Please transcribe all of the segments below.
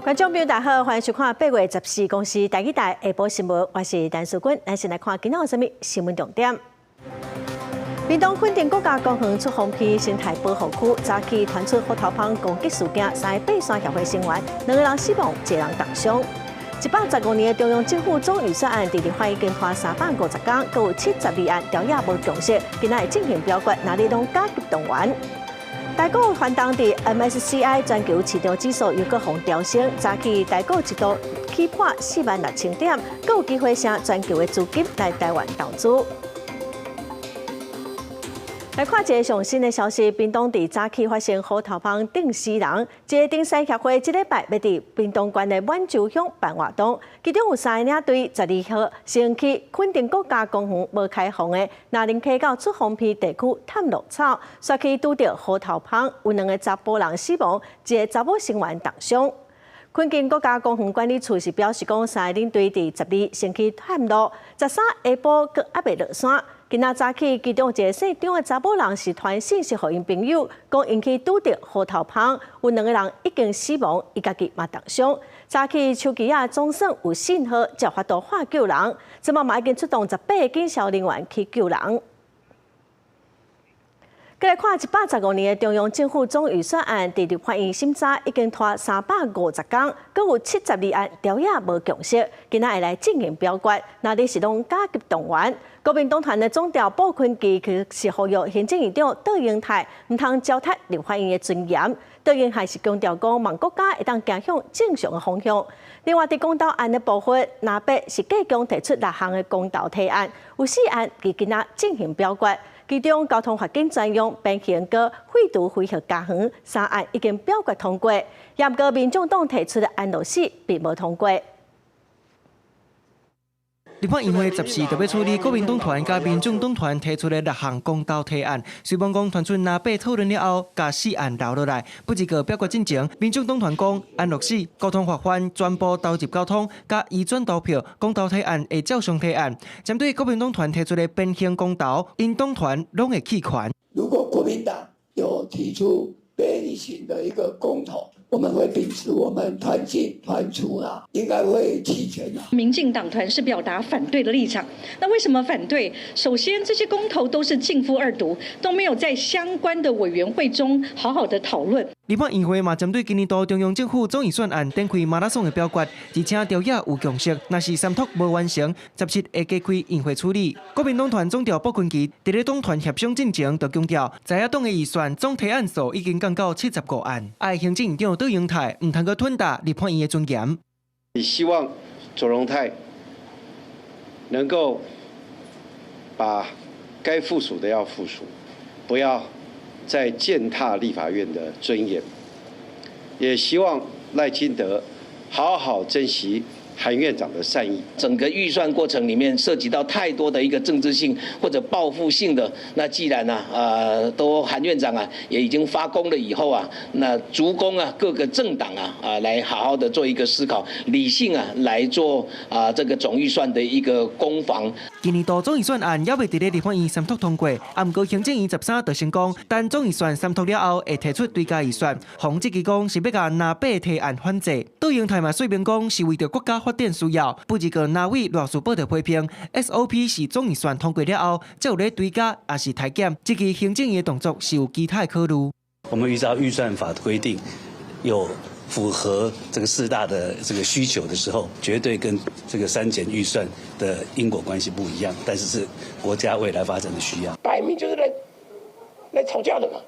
觀眾朋友大家好，歡迎收看8月14公視台語台下晡新聞，我是陳淑君。咱先來看今仔有啥物新聞重點。屏東墾丁國家公園出風鼻生態保護區，早起傳出虎頭蜂攻擊事件，三个爬山協會成員兩个人死亡，一個人重傷。115年的中央政府總預算案，佇立法院已經拖350天，閣有72案朝野無共識，今仔會進行表決，若咧攏加急動員。台股翻動佇 MSCI 全球市場指數又閣予調升，早起台股一度起破46,000點，閣有機會吸全球的資金來台灣投資。來看一个上新的消息，屏東佇早起發生虎頭蜂叮死人，這个登山協會這禮拜欲佇屏東縣的滿州鄉辦活動，其中有三个領隊12號先去墾丁國家公園無開放的那寧溪到出風鼻地區探鹿草，煞去拄著虎頭蜂，有兩個查埔人死亡，一个查某成員重傷。墾丁國家公園管理處是表示講，三个領隊佇12先去探路，13下晡閣猶未落山。今仔早起，其中一个姓張的查某人是傳訊息予𪜶朋友，講𪜶去拄著虎頭蜂，有兩個人已經死亡，伊家己嘛重傷。早起手機仔總算有信號，才有法度喊救人。這馬嘛已經出動18個警消人員去救人。閣來看115年的中央政府總預算案，佇立法院審查已經拖350天，閣有72案朝野無共識，今仔會來進行表決，若咧是攏加急動員。國民黨團的總召傅崐萁其實是呼籲行政院長卓榮泰，毋通糟蹋立法院的尊嚴。卓榮泰是強調講，望國家會當行向正常的方向。另外，佇公投案的部分，藍白是繼共提出六項的公投提案，有四案佇今仔進行表決。其中交通罰金專用、鞭刑閣廢除非核家園三案已經表決通過，毋過民眾黨提出的安樂死並無通過。立法院會14就欲處理國民黨團佮民眾黨團提出的六項公投提案，雖罔講傳出藍白討論了後，共四案留落來，不過表決進前，民眾黨團講安樂死、交通罰鍰、全部投入交通、佮移轉投票公投提案會照常提案。針對國民黨團提出的鞭刑公投，𪜶黨團攏會棄權。如果國民黨有提出鞭刑的一個公投，我們會秉持我們團進團出啊，應該會棄權啊。民進黨團是表達反對的立場。那為什麼反對？首先，這些公投都是逕付二讀，都沒有在相關的委員會中好好的討論。立法院會嘛針對今年度中央政府總預算案展開馬拉松的表決，而且朝野有共識，若是三讀無完成，17會加開院會處理。國民黨團總召傅崐萁佇咧黨團協商進前就強調，在野黨的預算總提案數已經降到75案，愛行政院長卓榮泰毋通閣吞踏立法院的尊嚴。希望卓榮泰能夠把該附屬的要附屬，不要再踐踏立法院的尊嚴。也希望賴清德好好珍惜韓院長的善意。整個預算過程裡面涉及到太多的一個政治性或者報復性的，那既然呢，都韓院長啊也已經發功了以後啊，那逐工啊各個政黨啊來好好的做一個思考，理性啊來做啊這個總預算的一個攻防。今年度總預算案猶未佇咧立法院三讀通過，啊，毋過行政院13就先講，等總預算三讀了後，會提出追加預算。馮志奇講是欲共藍白提案反制，卓榮泰嘛說明講是為著國家發展需要。不過藍委賴士葆就批評，SOP 是總預算通過了後，才有咧追加，抑是刣減。這個行政院的動作是有其他的考慮。我們依照預算法的規定，有符合這個四大的這個需求的時候，絕對跟這個刪減預算的因果關係不一樣，但是是國家未來發展的需要。擺明就是來吵架的嘛，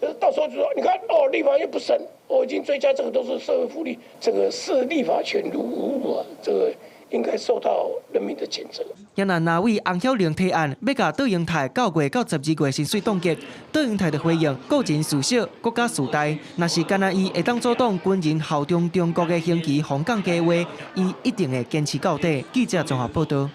就是到時候就說，你看哦，立法院不審，我已經追加這個都是社會福利，這個視立法權如無物啊，這個應該受到人民的譴責。也若藍委洪曉玲提案，欲共卓榮泰九月到12月薪水凍結，卓榮泰就回應個人事小，國家事大。若是干焦伊會當阻擋軍人效忠中國的升旗予降低的話，伊一定會堅持到底。記者綜合報道。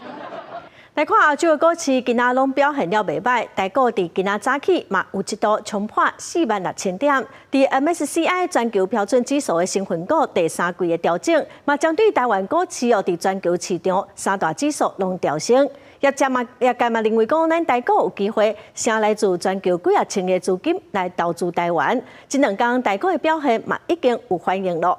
來看歐洲的股市，今仔攏表現了袂䆀。台股佇今仔早起嘛有一度衝破46,000點。佇 MSCI 全球標準指數的成分股第三季的調整，嘛針對台灣股市哦，佇全球市場三大指數攏調升。業界嘛認為講，咱台股有機會吸來自全球幾仔千个資金來投資台灣。這兩工台股的表現嘛已經有反應囉。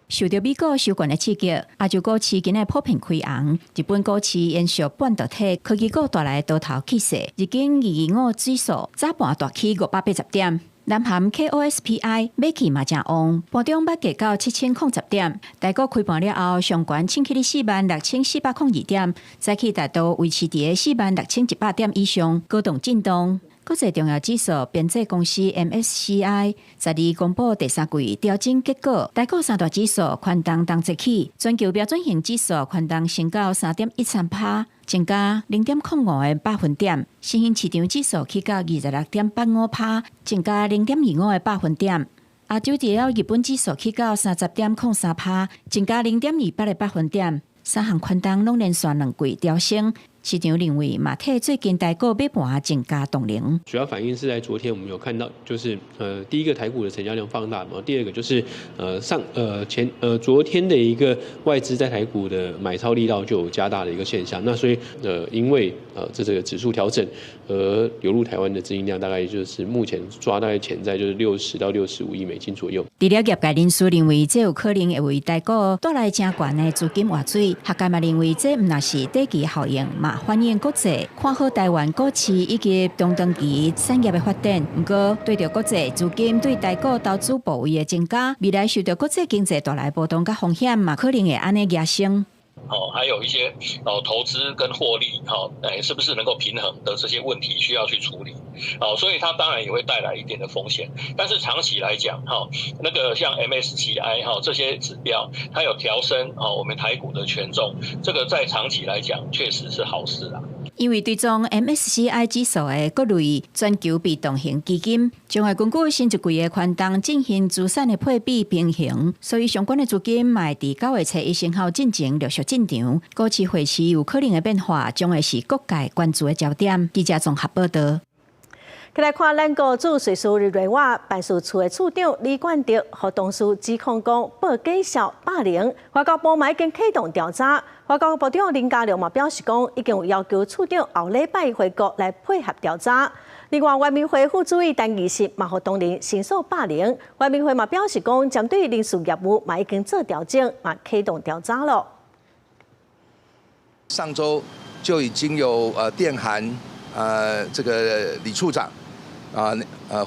受著美股收懸的刺激，亞洲股市今仔普遍開紅。日本股市延續半導體科技股帶來多頭氣勢，日經225指數早盤大起580點。南韓 KOSPI 買氣嘛誠旺，盤中捌過到7010點。台股開盤了後，上懸衝起咧46,402點，早起大多維持佇咧46,100點以上，高檔震盪。國際重要指數編製公司 MSCI 12公布第三季調整結果，台股三大指數權重同齊起，全球標準型指數權重升到3.13%，增加0.05個百分點。新興市場指數起到26.85%，增加0.25個百分點。亞洲除了日本指數起到30.03%，增加0.28個百分點。三項權重攏連續兩季調升。市場認為，嘛替最近台股買盤增加動能。主要反應是在昨天，我們有看到，就是第一個台股的成交量放大嘛，第二個就是上前昨天的一個外資在台股的買超力道就有加大的一個現象。那所以因為這個指數調整而流入台灣的資金量，大概就是目前抓大概潛在就是60到65億美金左右。除了業界人士認為，這有可能會為台股帶來誠懸的資金活水，學界嘛認為這毋但是短期效應嘛反映國際看好台灣股市以及中長期產業的發展。毋過，對著國際資金對台股投資部位的增加，未來受著國際經濟帶來波動佮風險，嘛可能會按呢夯升。哦，還有一些哦，投資跟獲利，哈，誒，是不是能夠平衡的這些問題需要去處理，哦，所以它當然也會帶來一點的風險。但是長期來講，哈，那個像 MSCI 哈這些指標，它有調升哦，我們台股的權重，這個在長期來講確實是好事啦。因為追蹤 MSCI 指數的各類全球被動型基金，將會根據新一季的權重進行資產的配比平衡，所以相關的資金嘛會佇9月初一生效進前陸續進場。股市匯市有可能的變化，將會是各界關注的焦點。記者綜合報道。來看咱國駐瑞士日內瓦辦事處的處長李冠德，予同事指控講報假數霸凌，外交部嘛已經啟動調查。外交部長林佳龍嘛表示講，已經有要求處長後禮拜回國來配合調查。另外，原民會副主委陳義實嘛予同仁申訴霸凌，原民會嘛表示講，針對人事業務嘛已經做調整，嘛啟動調查了。上週就已經有電函這個李處長啊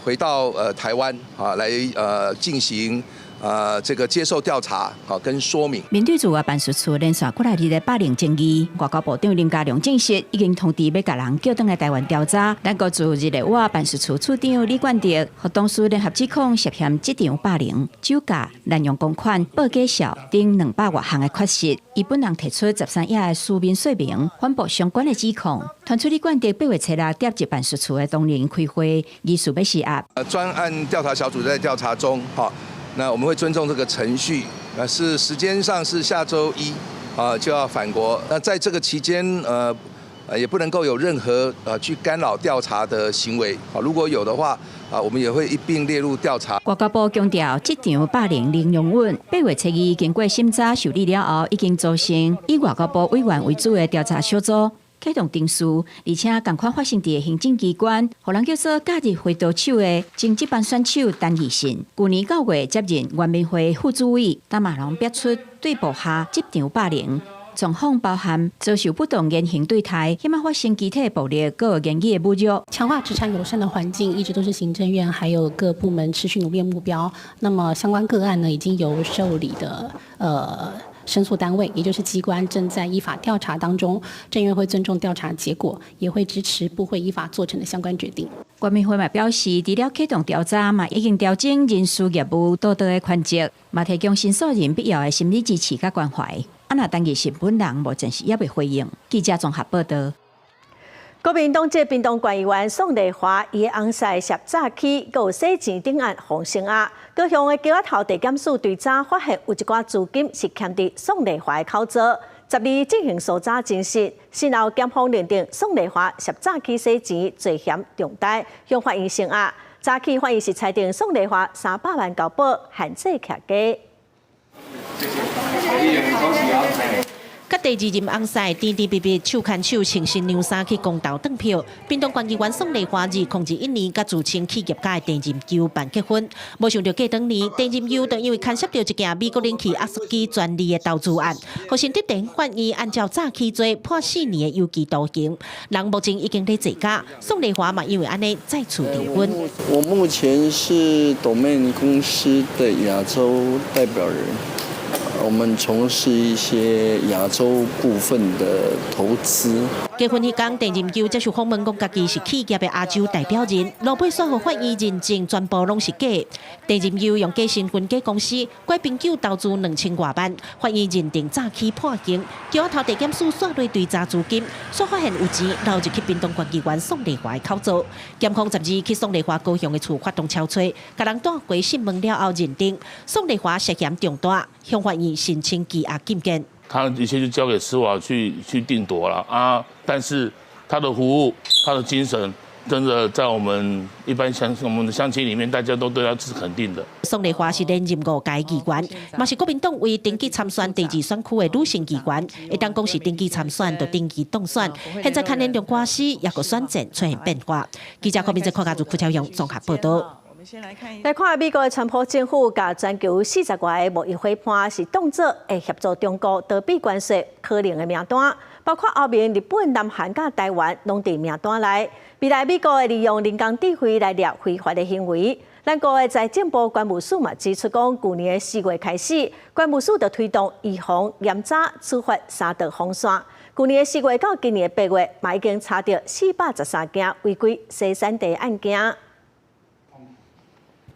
回到台灣啊來進行這個接受調查好跟說明。面對駐外辦事處連續幾來日的霸凌爭議，外交部長林佳龍證實已經通知欲共人叫轉來台灣調查。咱國駐日內瓦辦事處處長李冠德，予同事聯合指控涉嫌職場霸凌、酒駕、濫用公款、報假數等200外項的缺失。伊本人提出13頁的書面說明，反駁相關的指控。傳出李冠德8月初六踮佇辦事處的同仁開會，疑似欲施壓。專案調查小組在調查中，哈。那我們會尊重這個程序，是時間上是下週一啊就要返國。那在這個期間，也不能夠有任何去干擾調查的行為。啊，如果有的話，啊，我們也會一併列入調查。外交部強調，職場霸凌零容忍。8月初二經過審查受理了後，已經組成以外交部委員為主的調查小組。啟動程序，而且仝款發生佇行政機關，予人叫做假日揮刀手的前職班選手陳義信，舊年9月接任原民會副主委，但嘛攏爆出對部下職場霸凌，狀況包含遭受不當言行對待，彼擺發生肢體暴力，閣有言語的侮辱。強化職場友善的環境，一直都是行政院還有各部門持續努力的目標。那麼相關個案呢，已經由受理的申訴單位，也就是機關，正在依法調查當中。政院會尊重調查結果，也會支持部會依法做成的相關決定。原民會嘛表示，除了啟動調查，嘛已經調整人事業務道德的權責，嘛提供申訴人必要的心理支持佮關懷。啊，若陳義信本人目前是猶未回應。記者綜合報道。國民黨籍屏東縣議員宋麗華，伊的翁婿涉詐欺，閣有洗錢等案予聲押，高雄的橋仔頭地檢署對昨發現有一寡資金是徛佇宋麗華的口座，12進行搜查偵訊，訊後檢方認定宋麗華涉詐欺洗錢罪嫌重大，向法院聲押。早起法院是裁定宋麗華300萬交保，限制徛家。佮第二任翁婿甜甜蜜蜜手牽手穿新娘衫去公投轉票。屏東縣議員宋麗華2021年佮自稱企業家的鄭人球辦結婚，無想著過兩年，鄭人球就因為牽涉著一件美國冷氣壓縮機專利的投資案，予新竹地法院按照詐欺罪判4年的有期徒刑。人目前已經咧坐監，宋麗華嘛因為按呢再次離婚。我目前是 Domain 公司的亞洲代表人。我們從事一些亞洲部分的投資。結婚彼工，鄭人球接受訪問講，家己是企業的亞洲代表人，落尾煞予法院認證全部攏是假。鄭人球用假身份、假公司，拐朋友投資2000外萬，法院認定詐欺判刑。橋仔頭地檢署煞來追查資金，煞發現有錢流入去屏東縣議員宋麗華的口座。檢控12去宋麗華高雄的厝發動抄揣，共人帶回訊問了後認定宋麗華涉嫌重大，向法院申請羈押禁見。他一切就交給司法去定奪了啊！但是他的服務，他的精神，真的在我們一般鄉我們的鄉親裡面，大家都對他是肯定的。宋麗華是連任五屆議員，嘛是國民黨為登記參選第二選區的女性議員，會當講是登記參選就登記當選。現在牽連著官司，抑閣選戰出現變化。記者郭明哲、柯家如、柯超勇綜合報道。來看美國的川普政府，共全球40外个貿易夥伴是當作會協助中國逃避關稅可能的名單，包括歐盟、日本、南韓佮台灣，攏佇名單內。未來美國會利用人工智慧來掠非法的行為。咱國的財政部關務署嘛指出講，舊年4月開始，關務署就推動預防、嚴查、處罰三道防線。舊年4月到今年8月，嘛已經查著413件違規洗產地案件。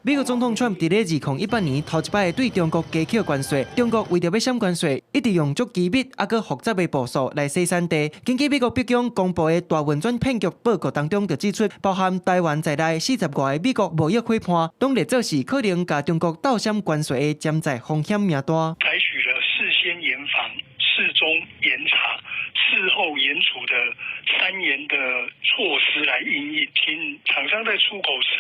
美國總統川普佇咧2018年頭一擺對中國加課關稅，中國為著欲閃關稅，一直用足機密猶閣複雜的步數來洗產地。根據美國白宮公布的大運轉騙局報告當中，就指出，包含台灣在內40外个美國貿易夥伴，攏列做是可能共中國鬥閃關稅的潛在風險名單。採取了事先嚴防、事中嚴查、事後嚴處的三嚴的措施來因應，請廠商在出口時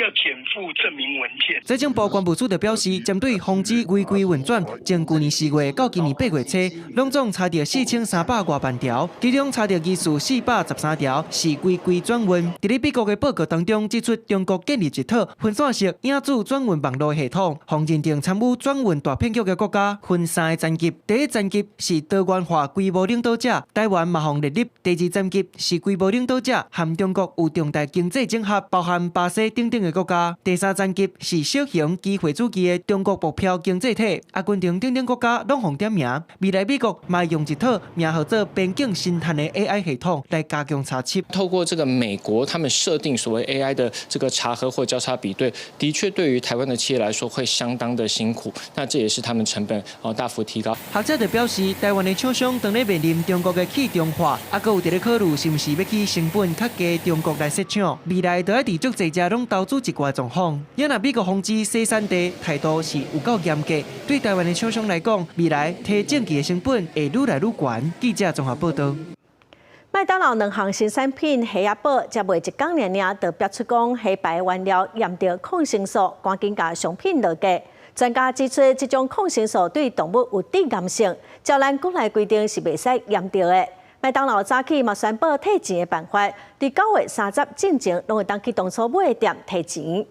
要檢附證明文件。財政部關務署就表示，針對防止違規運轉，從舊年4月到今年8月初，攏總查著4300外萬條，其中查著疑似413條是違規轉運。佇咧美國的報告當中指出，中國建立一套分散式影子轉運網路系統，予認定參與轉運大騙局的國家分三個層級。第一層級是多元化規模領導者，台灣嘛予列入。第二層級是規模領導者，和中國有重大經濟整合，包含巴西等等的國家。第三層級是小型機會主義的中國目標經濟體，阿根廷等等國家攏予點名。未來美國嘛用一套名號做邊境神探的 AI 系統來加強查緝。透過這個美國他們設定所謂 AI 的這個查核或交叉比對，的確對於台灣的企業來說會相當的辛苦。那這也是他們成本哦大幅提高。學者就表示，台灣的廠商當咧面臨中國的去中化，猶閣有佇咧考慮是毋是欲去成本較低中國來設廠，未來就愛佇足濟遮攏投資一寡狀況。也若美國防止洗產地態度是有夠嚴格，對台灣的廠商來講，未來提證據的成本會愈來愈懸。記者綜合報道。麥當勞兩項新產品蝦仔堡，才賣一工爾爾，就爆出講蝦排原料驗著抗生素，趕緊共商品落架。專家指出，這種抗生素對動物有致癌性，照咱國內規定是袂使驗著的。麥當勞早起嘛宣布退錢的辦法，佇9月30進前，攏會當去當初買的店提錢。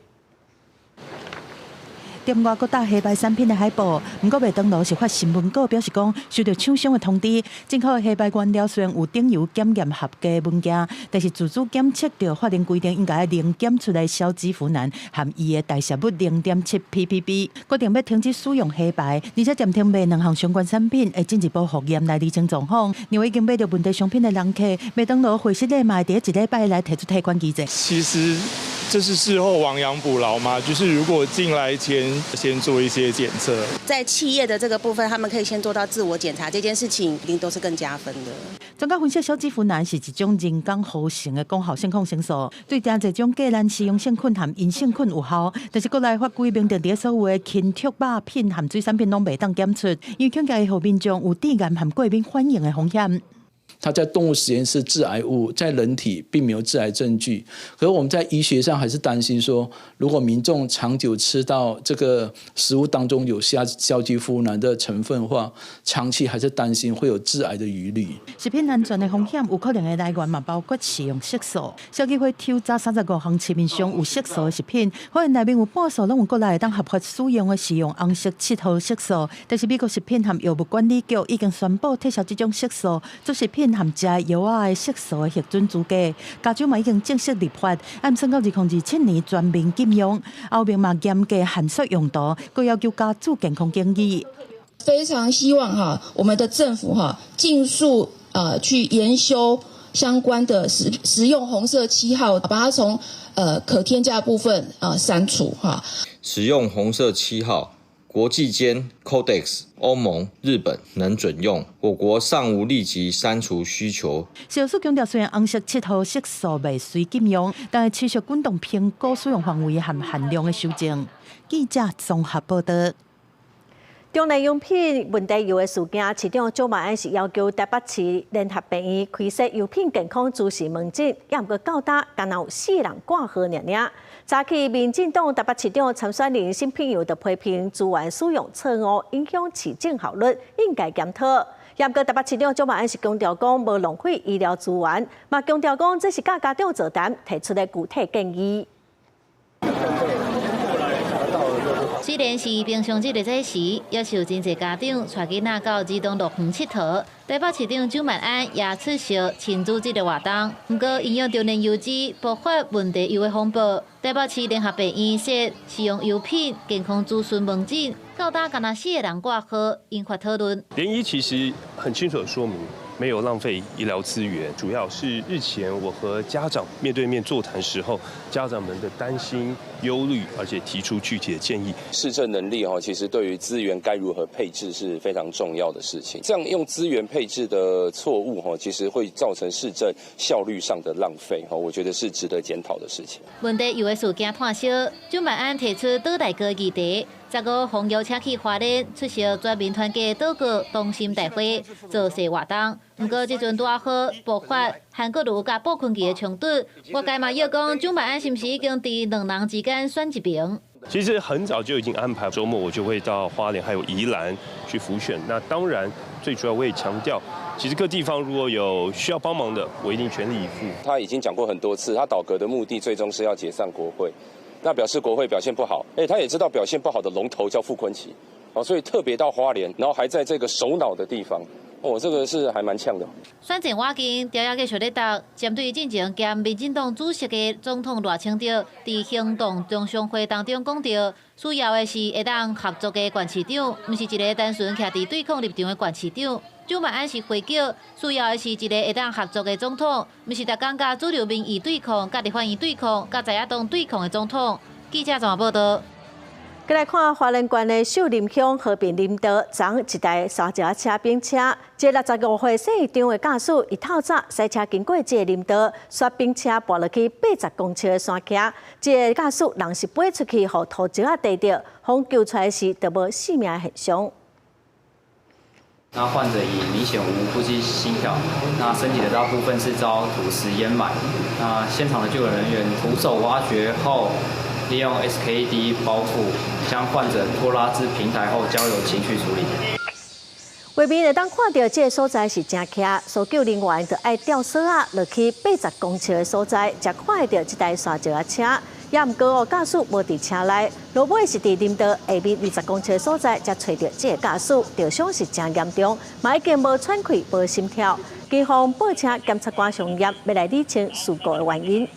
店外閣貼蝦排產品的海報，毋過麥當勞是發新聞稿表示講，收到廠商的通知，進口的蝦排原料雖然有頂油檢驗合格的文件，但是自主檢測著法定規定應該零檢出的硝基呋喃含伊的代謝物0.7 ppb，決定欲停止使用蝦排，而且暫停賣兩項相關產品，會進一步複驗來釐清狀況。認為已經買著問題商品的人客，麥當勞惠實禮嘛會佇一禮拜來提出退款機制。其實這是事後亡羊補牢嗎？就是如果進來前先做一些檢測，在企業的這個部分，他們可以先做到自我檢查，這件事情一定都是更加分的。專家分析，硝基呋喃是一種人工合成的功效性抗生素，對誠濟種革蘭氏陽性菌和陰性菌有效。但是國內法規明定，佇所有的禽畜肉品和水產品攏袂當檢出，因為恐驚會予民眾有致癌和過敏反應的風險。它在動物實驗室致癌物，在人體並沒有致癌證據。可是我們在醫學上還是擔心說，如果民眾長久吃到這個食物當中有硝基呋喃的成分的話，長期還是擔心會有致癌的疑慮。食品安全的風險有可能的來源嘛，包括食用色素。消基會抽查35項市面上有色素的食品，發現內面有半數攏有國內會當合法使用的食用紅色七號色素。但是美國食品和藥物管理局已經宣布撤銷這種色素做食品和食藥仔的色素的核准資格。加州嘛已經正式立法，按算到2027年全面禁用。歐盟嘛嚴格限塑用途，閣要求加注健康建議。非常希望哈，我們的政府哈，盡速去研修相關的食用紅色七號，把它從可添加部分刪除哈。使用紅色七號，國際間 Codex、歐盟、日本能准用，我國尚無立即刪除需求。食藥署強調，雖然紅色七號色素袂隨禁用，但係持續滾動評估使用範圍和含量的修正。記者綜合報道。中內用品問題油的事件，市長蔣萬安是要求台北市聯合病院開設油品健康諮詢門診，也毋過到今干焦有四人掛號爾爾。早起，民進黨台北市長參選人沈聘祐就批評資源使用錯誤，影響市政效率，應該檢討。也毋過台北市長蔣萬安是強調講無浪費醫療資源，嘛強調講這是佮家長座談提出的具體建議。雖然是平常日的早時，也是有真濟家長帶囡仔到兒童樂園𨑨迌。台北市長蔣萬安也出席親子這个活動。毋過，營養中煉油脂爆發問題油的風暴，台北市聯合病院設食用油品健康諮詢門診，到今干焦四个人掛號，引發討論。聯醫其實很清楚的說明，沒有浪費醫療資源，主要是日前我和家長面對面座談時候，家長們的擔心、憂慮，而且提出具體的建議。市政能力其實對於資源該如何配置是非常重要的事情。這樣用資源配置的錯誤，其實會造成市政效率上的浪費，我覺得是值得檢討的事情。問題油的事件炭燒，蔣萬安提出倒內閣議題。15奉邀請去花蓮出席全民團結禱告同心大會造勢活動，毋過這陣拄仔好爆發韓國瑜佮傅崐萁的衝突，外界嘛臆講蔣萬安是毋是已經佇兩人之間選一邊？其實很早就已經安排週末，我就會到花蓮還有宜蘭去輔選。那當然，最主要我也強調，其實各地方如果有需要幫忙的，我一定全力以赴。他已經講過很多次，他倒閣的目的最終是要解散國會。那表示國會表現不好，他也知道表現不好的龍頭叫傅崐萁，所以特別到花蓮，然後還在這個首腦的地方，這個是還蠻嗆的。選戰倚近，調也繼續咧鬥，針對進前兼民進黨主席的總統賴清德，佇行動中常會當中講著，需要的是會當合作的縣市長，毋是一个單純徛佇對抗立場的縣市長。蔣萬安是回擊，需要的是一个會當合作的總統，毋是逐工佮主流民意對抗、佮立法院對抗、佮在野黨對抗的總統。記者綜合報道。過來看花蓮縣的秀林鄉和平林道，昨一台三腳車冰車，這65歲姓張的駕駛，伊透早駛車經過這个林道，煞冰車跋落去80公尺的山徛，這个駕駛人是飛出去，予土石仔硩著，予救出來時就無性命現象。那患者已明顯無呼吸心跳，那身體的大部分是遭土石淹埋。那現場的救援人員徒手挖掘後，利用 SKD 包覆將患者拖拉至平台後，交由情緒處理。畫面會當看著這个所在是真徛，搜救人員就愛吊索仔落去80公尺的所在，才看會著這台山石仔車。也毋過哦，駕駛無佇車內，落尾是佇林道下面20公尺的所在，才揣著這个駕駛，著傷是真嚴重，嘛已經無喘氣、無心跳。警方報請檢察官相驗，欲來理清事故的原因。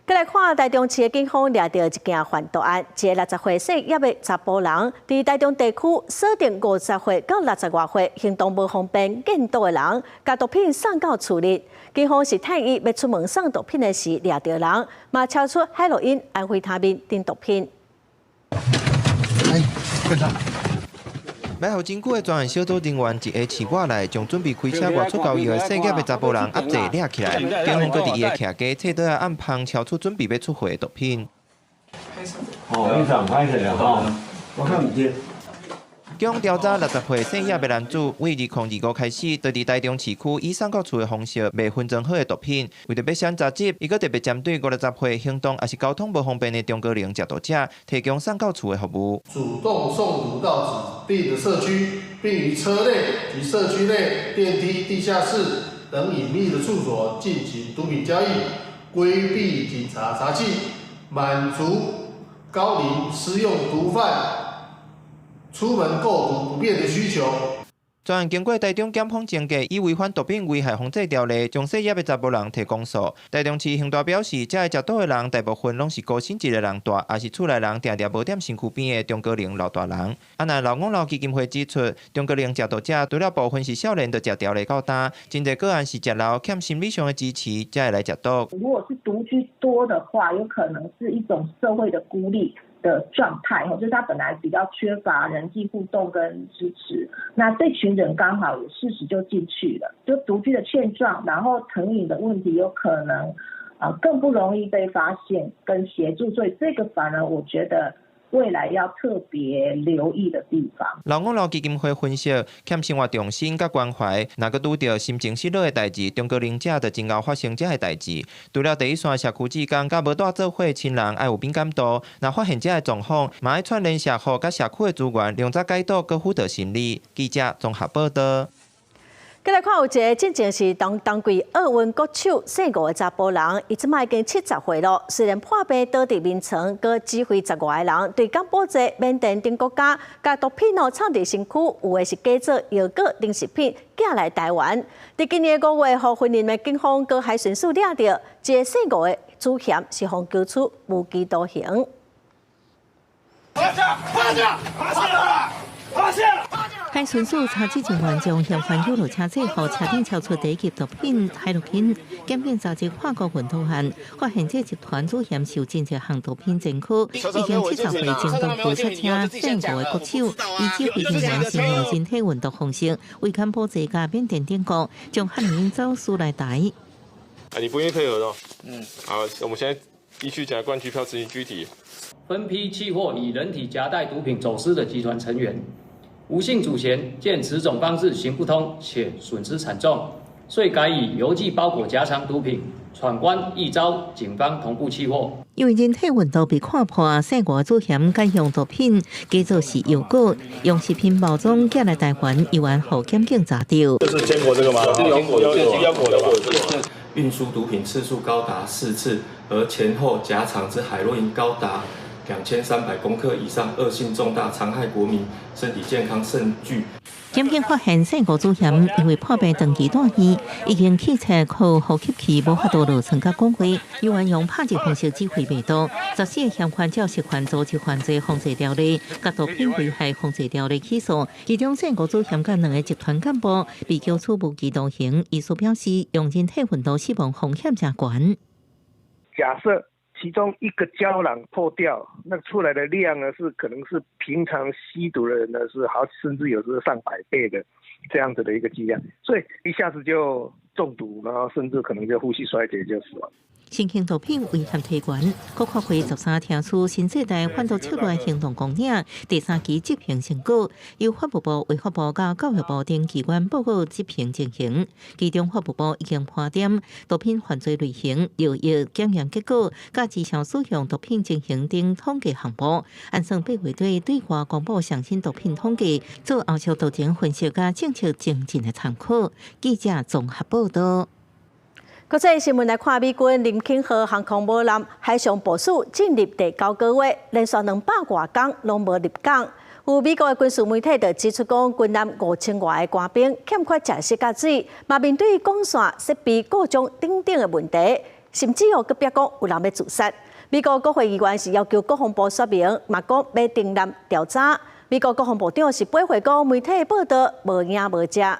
過來看台中市的警方掠著一件販毒案，一个60歲姓葉的查埔人，佇台中地區鎖定50歲到60外歲行動無方便、見毒的人，共毒品送到厝裡。警方是趁伊欲出門送毒品的時掠著人，嘛抄出海洛因、安非他命等毒品。來，跟上。來予真久的專案小組人員一下市外內，將準備開車外出交易的姓葉的查埔人壓制掠起來。警方閣佇伊的徛家冊袋仔暗芳抄出準備欲出貨的毒品。哦，非常歹勢啊！吼，我看毋對。共調查60歲姓葉的男子，為2025開始，就佇台中市區以送到厝的方式賣分裝好的毒品。為著欲閃查緝，伊閣特別針對50歲行動抑是交通無方便的中高齡食毒者，提供送到厝的服務。主動送毒到指定的社區，並於車內及社區內電梯、地下室等隱秘的處所進行毒品交易，規避警察查緝，滿足高齡施用毒販出門購毒不便的需求。專案經過台中檢方偵結，以違反毒品危害防制條例，將姓葉的查埔人提公訴。台中市刑大表示，這个食毒的人大部分攏是孤身一个人蹛，抑是厝內人定定無踮身軀邊的中高齡老大人。啊，若老吾老基金會指出，中高齡食毒者除了部分是少年就食牢的較重，真濟個案是食老欠心理上的支持，才會來食毒。如果是獨居多的話，有可能是一種社會的孤立的狀態，就是他本來比較缺乏人際互動跟支持，那這群人剛好有事實就進去了，就獨居的現狀，然後成癮的問題有可能更不容易被發現跟協助，所以這個反而我覺得未來要特別留意的地方。老吾老基金會分析，欠生活重心佮關懷，若閣拄著心情失落的代誌，中高齡者就真𠢕發生這个代誌。除了第一線社區志工佮無蹛做伙親人愛有敏感度，若發現這个狀況，嘛愛串聯社福佮社區的資源，量早解毒閣輔導心理。記者綜合報導。過來看有一个進前是當當季奧運國手姓吳的查埔人，伊這擺已經70歲咯。雖然破病倒佇眠床，閣指揮10外个人對柬埔寨、緬甸等國家，共毒品哦藏佇身軀，有的是假做藥膏、零食品寄來台灣。佇今年5月，予雲林的警方閣海巡署掠著，這个姓吳的主嫌是予求處無期徒刑。趴下！趴下！趴下！趴下！海巡署查緝人員將嫌犯誘路車載予車頂搜出第一級毒品海洛因，檢警查證跨國運毒案，發現這集團主嫌受真濟項毒品前科，已經70歲前東部出車姓吳的國手，以指揮人員使用人體運毒方式，為柬埔寨佮緬甸等國將海洛因走私來台。啊，你不願意配合的？嗯。好，我們現在依據檢察官拘票執行拘提。分批緝獲以人體夾帶毒品走私的集團成員。吳姓主嫌見此種方式行不通，且損失慘重，遂改以郵寄包裹夾藏毒品，闖關亦遭警方同步緝獲。因為人體運毒被看破，姓吳主嫌改用毒品，假做是藥膏，用食品包裝寄來台灣，猶原予檢警查著。這是堅果這個嗎？堅果，腰果的吧？運輸毒品次數高達4次，而前後夾藏之海洛因高達2300公克以上，惡性重大，殘害國民身體健康甚巨。檢警發現姓吳主嫌因為破病長期住院，已經氣喘靠呼吸器，無法度落床佮講話，猶原用拍字方式指揮賣毒。14個嫌犯照涉犯組織犯罪防制條例、佮毒品危害防制條例起訴，其中姓吳主嫌佮兩个集團幹部被求處無期徒刑。醫師表示，用人體運毒死亡風險誠懸。假設其中一個膠囊破掉，那出來的量呢，是可能是平常吸毒的人呢，是好，甚至有時候上百倍的這樣子的一個劑量，所以一下子就中毒，然後甚至可能就呼吸衰竭就死亡。新型毒品危險提懸，國發會13聽取新世代反毒策略行動綱領第三期執行成果，由法務部、衛福部佮教育部等機關報告執行情形。其中法務部已經盤點毒品犯罪類型、藥液檢驗結果、佮貳銷使用毒品情形等統計項目，按算8月底對外公布上新毒品統計，做後續鬥爭分析佮政策精進的參考。記者綜合報導。國際新聞來看，美軍林肯號航空母艦海上部署進入第9個月，連續200外工攏無入港。有美國的軍事媒體就指出講，軍艦5000外个官兵欠缺食食佮水，嘛面對光線設備故障等等的問題，甚至哦閣逼講有人欲自殺。美國國會議員是要求國防部說明，嘛講欲成立調查。美國國防部長是駁回講媒體報導無影無跡。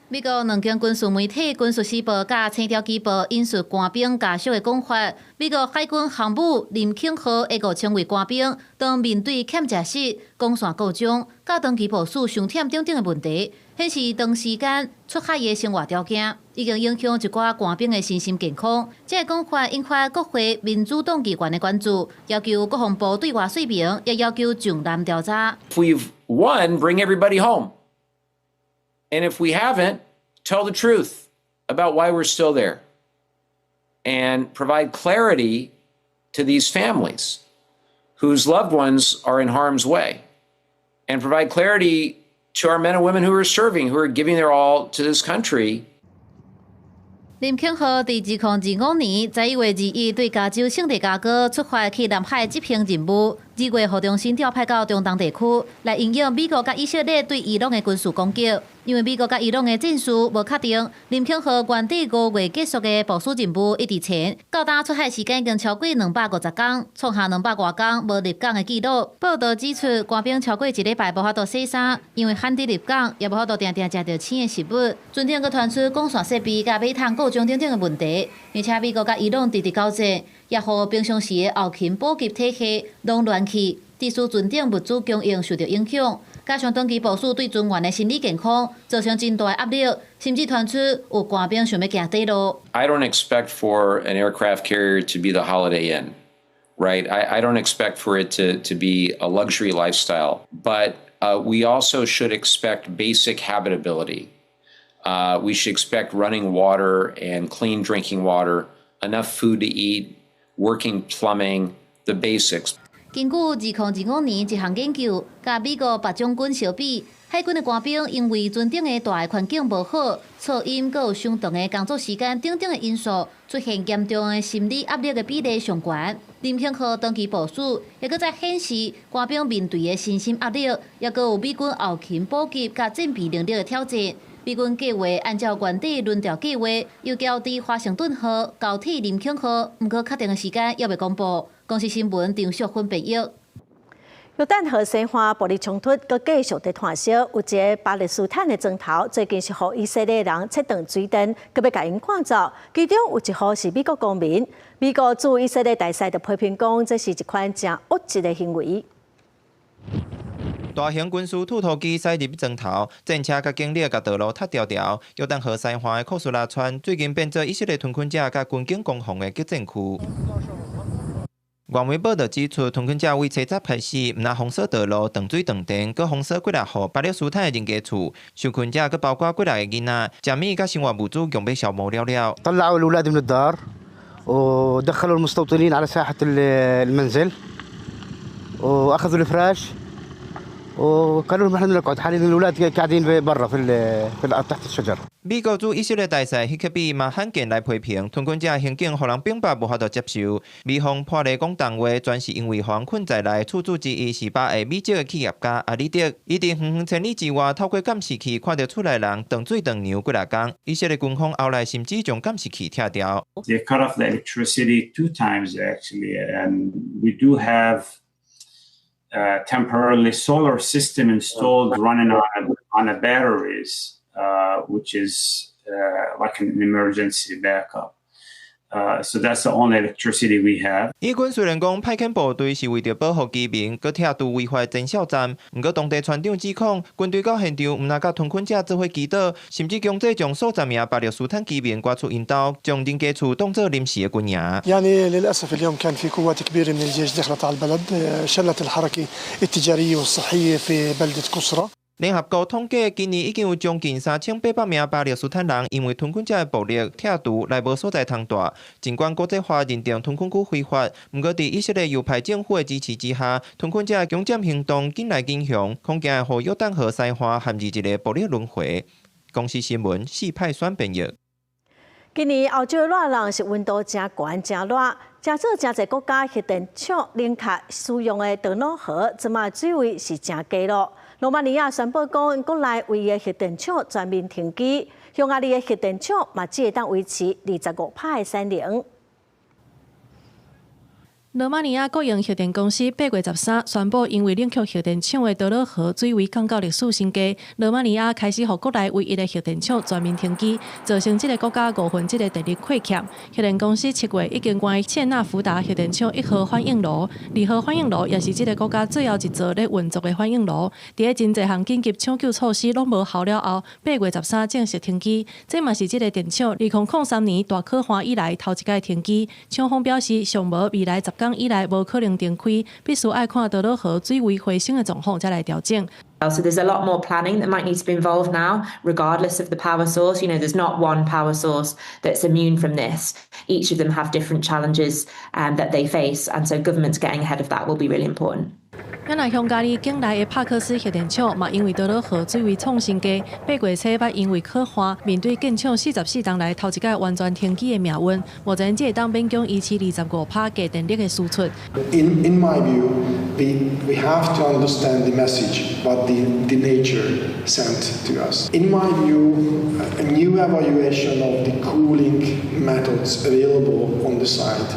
美國兩間軍事媒體《軍事時報》佮《星條旗報》引述官兵家屬的講法，美國海軍航母林肯號的5000位官兵，當面對欠食食、光線故障、佮長期部署傷忝等等的問題，顯示長時間出海的生活條件。已經影響一寡官兵的身心健康。這個講法引發國會民主黨議員的關注，要求國防部對外說明，也要求上南調查。 If we've won, bring everybody home. And if we haven't, tell the truth about why we're still there and provide clarity to these families whose loved ones are in harm's way and provide clarity to our men and women who are serving, who are giving their all to this country. 林肯號佇2025年11月21對加州聖地亞哥出發去南海執行任務，2月予重新調派到中東地區來因應美國佮以色列對伊朗的軍事攻擊。因為美國佮伊朗的戰事無確定，林肯號原佇5月結束的部署任務一直前，到今出海時間已經超過250天，創下200外天無入港的紀錄。報道指出，官兵超過一禮拜無法度洗衫，因為旱地入港，也無法度定定食著生的食物。船頂閣傳出光線設備佮馬桶故障等等的問題，而且美國佮伊朗直直交戰，也予平常時的後勤補給體系攏亂去，致使船頂物資供應受著影響。加上長期部署對船員的心理健康造成真大的壓力，甚至傳出有官兵想欲行短路。 I don't expect for an aircraft carrier to be the Holiday Inn, right? I don't expect for it to be a luxury lifestyle, but we also should expect basic habitability. We should expect running water and clean drinking water, enough food to eat, working plumbing, the basics. 根據2025年一項研究，佮美國別種軍相比，海軍的官兵因為船頂的大環境無好、噪音、閣有傷長的工作時間等等的因素，出現嚴重的心理壓力的比例上懸。林肯號長期部署，也閣再顯示官兵面對的身心壓力，也閣有美軍後勤補給佮戰備能力的挑戰。美軍計劃按照原底輪調計劃，又交佇華盛頓號交替林肯號，毋過確定的時間猶未公布。公視新聞張淑芬編譯。約旦河西岸暴力衝突閣繼續佇湠燒，有一个巴勒斯坦的莊頭，最近是予以色列人切斷水電，閣欲共𪜶趕走。其中有一戶是美國公民，美國駐以色列大使就批評講，這是一款誠惡質的行為。大型軍事推土機駛入莊頭，戰車佮警力共道路塞牢牢。約旦河西岸的庫蘇拉村最近變做以色列屯墾者佮軍警攻防的激戰區。外媒報道指出，屯墾者為初十開始，毋但封鎖道路、斷水斷電，閣封鎖幾若戶巴勒斯坦的人家厝。受困者閣包括幾若个囡仔，食物佮生活物資共欲消磨了了。 طلعوا الأولاد من الدار ودخلوا المستوطنين على ساحة المنزل وأخذوا الفراش وقالوا لهم احنا بدنا نقعد حاليا الأولاد قاعدين برا في الأرض تحت الشجر. 美國駐以色列大使希克比嘛罕見來批評屯墾者行徑，予人反駁無法度接受。美方破例講重話，全是因為予人困在內。厝主之一是巴裔美籍的企業家阿里德，伊佇遠遠千里之外透過監視器看著厝內人斷水斷糧幾若工。以色列軍方後來甚至將監視器拆掉。 They cut off the electricity two times actually, and we do have a temporarily solar system installed running on a batteries, which is like an emergency backup. So that's the only electricity we have. 以軍雖然講派遣部隊是為著保護居民，閣拆除違法前哨站，毋過當地村長指控軍隊到現場，毋但佮屯墾者做伙祈禱，甚至強制將數十名巴勒斯坦居民趕出𪜶兜，將人家厝當做臨時的軍營。 يعني للاسف اليوم كان في قوات كبيره من الجيش دخلت على البلد شلت الحركه التجاريه والصحيه في بلده قصرة. 聯合國統計，今年已經有將近3800名巴勒斯坦人因為屯墾者的暴力拆除來無所在通蹛。儘管國際法認定屯墾區非法，毋過佇以色列右派政府的支持之下，屯墾者的強佔行動緊來緊強，恐驚會予約旦河西岸陷入一个暴力輪迴。公視新聞四派選編譯。今年歐洲的熱浪是溫度誠懸誠熱，誠做誠濟國家核電廠冷卻使用的多瑙河，這馬水位是誠低咯。羅馬尼亞宣布講，國內唯一的核電廠全面停機，匈牙利的核電廠嘛只會當維持25%的產能。羅馬尼亞國營核電公司8月13宣布，因為冷卻核電廠的多瑙河水位降到歷史新低，羅馬尼亞開始予國內唯一的核電廠全面停機，造成這個國家五分之一的電力虧欠。核電公司7月已經關切納福達核電廠1號反應爐，2號反應爐也是這個國家最後一座咧運作的反應爐。佇咧真濟項緊急搶救措施攏無效了後，8月13正式停機。這嘛是這個電廠2003年大可旱以來頭一擺停機。廠方表示，上無未來10工以來無可能重開，必須愛看多瑙河水位回升的狀況才來調整。 So there's a lot more planning that might need to be involved now, regardless of the power source. There's not one power source that's immune from this. Each of them have different challenges that they face, and so governments getting ahead of that will be really important. 原來匈牙利境內的帕克斯核電廠嘛，因為多瑙河水位創新低，8月初捌因為可旱，面對建廠44冬來頭一擺完全停機的命運。目前只會當勉強維持25%低電力的輸出。 In my view, we have to understand the message what the nature sent to us. In my view, a new evaluation of the cooling methods available on the site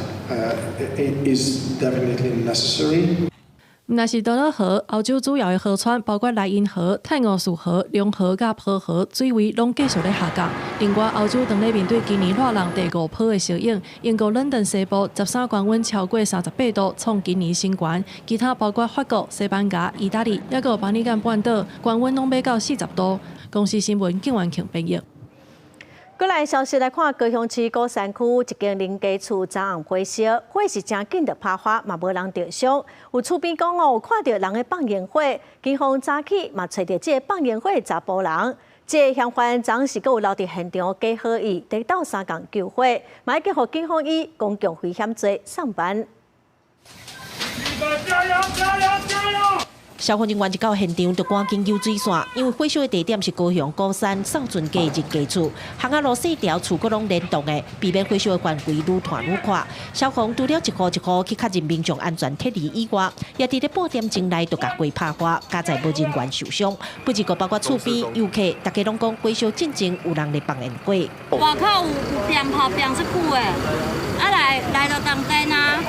is definitely necessary. 毋但是多瑙河，歐洲主要的河川，包括萊茵河、泰晤士河、龍河佮波河，水位攏繼續咧下降。另外，歐洲當咧面對今年熱浪第五波的效應，英國倫敦西部13高溫超過38度，創今年新高。其他包括法國、西班牙、意大利，抑閣有巴爾幹半島，高溫攏欲到40度。公視新聞，景元慶編譯。過來消息來看，高雄市鼓山區一間人家厝昨暗火燒，火是誠緊就拍花，嘛無人著傷。有厝邊講哦，有看著人咧放煙火，警方早起嘛揣著這个放煙火的查埔人。這个嫌犯昨時閣有留佇現場假好意，佇鬥相共救火，嘛已經予警方以公共危險罪送辦。加油！加油！加油！消防人員一到現場，就趕緊救水線，因為火燒的地點是高雄鼓山少春街人家厝，巷仔路細條，厝閣攏連棟的，避免火燒的範圍愈拖愈闊。消防除了一戶一戶去確認民眾安全撤離以外，也佇咧半點鐘內就共火拍花，佳哉無人員受傷。不過包括厝邊遊客，大家攏講火燒進前有人咧放煙火。外口有鞭炮鞭出久的，啊來來就斷電啊，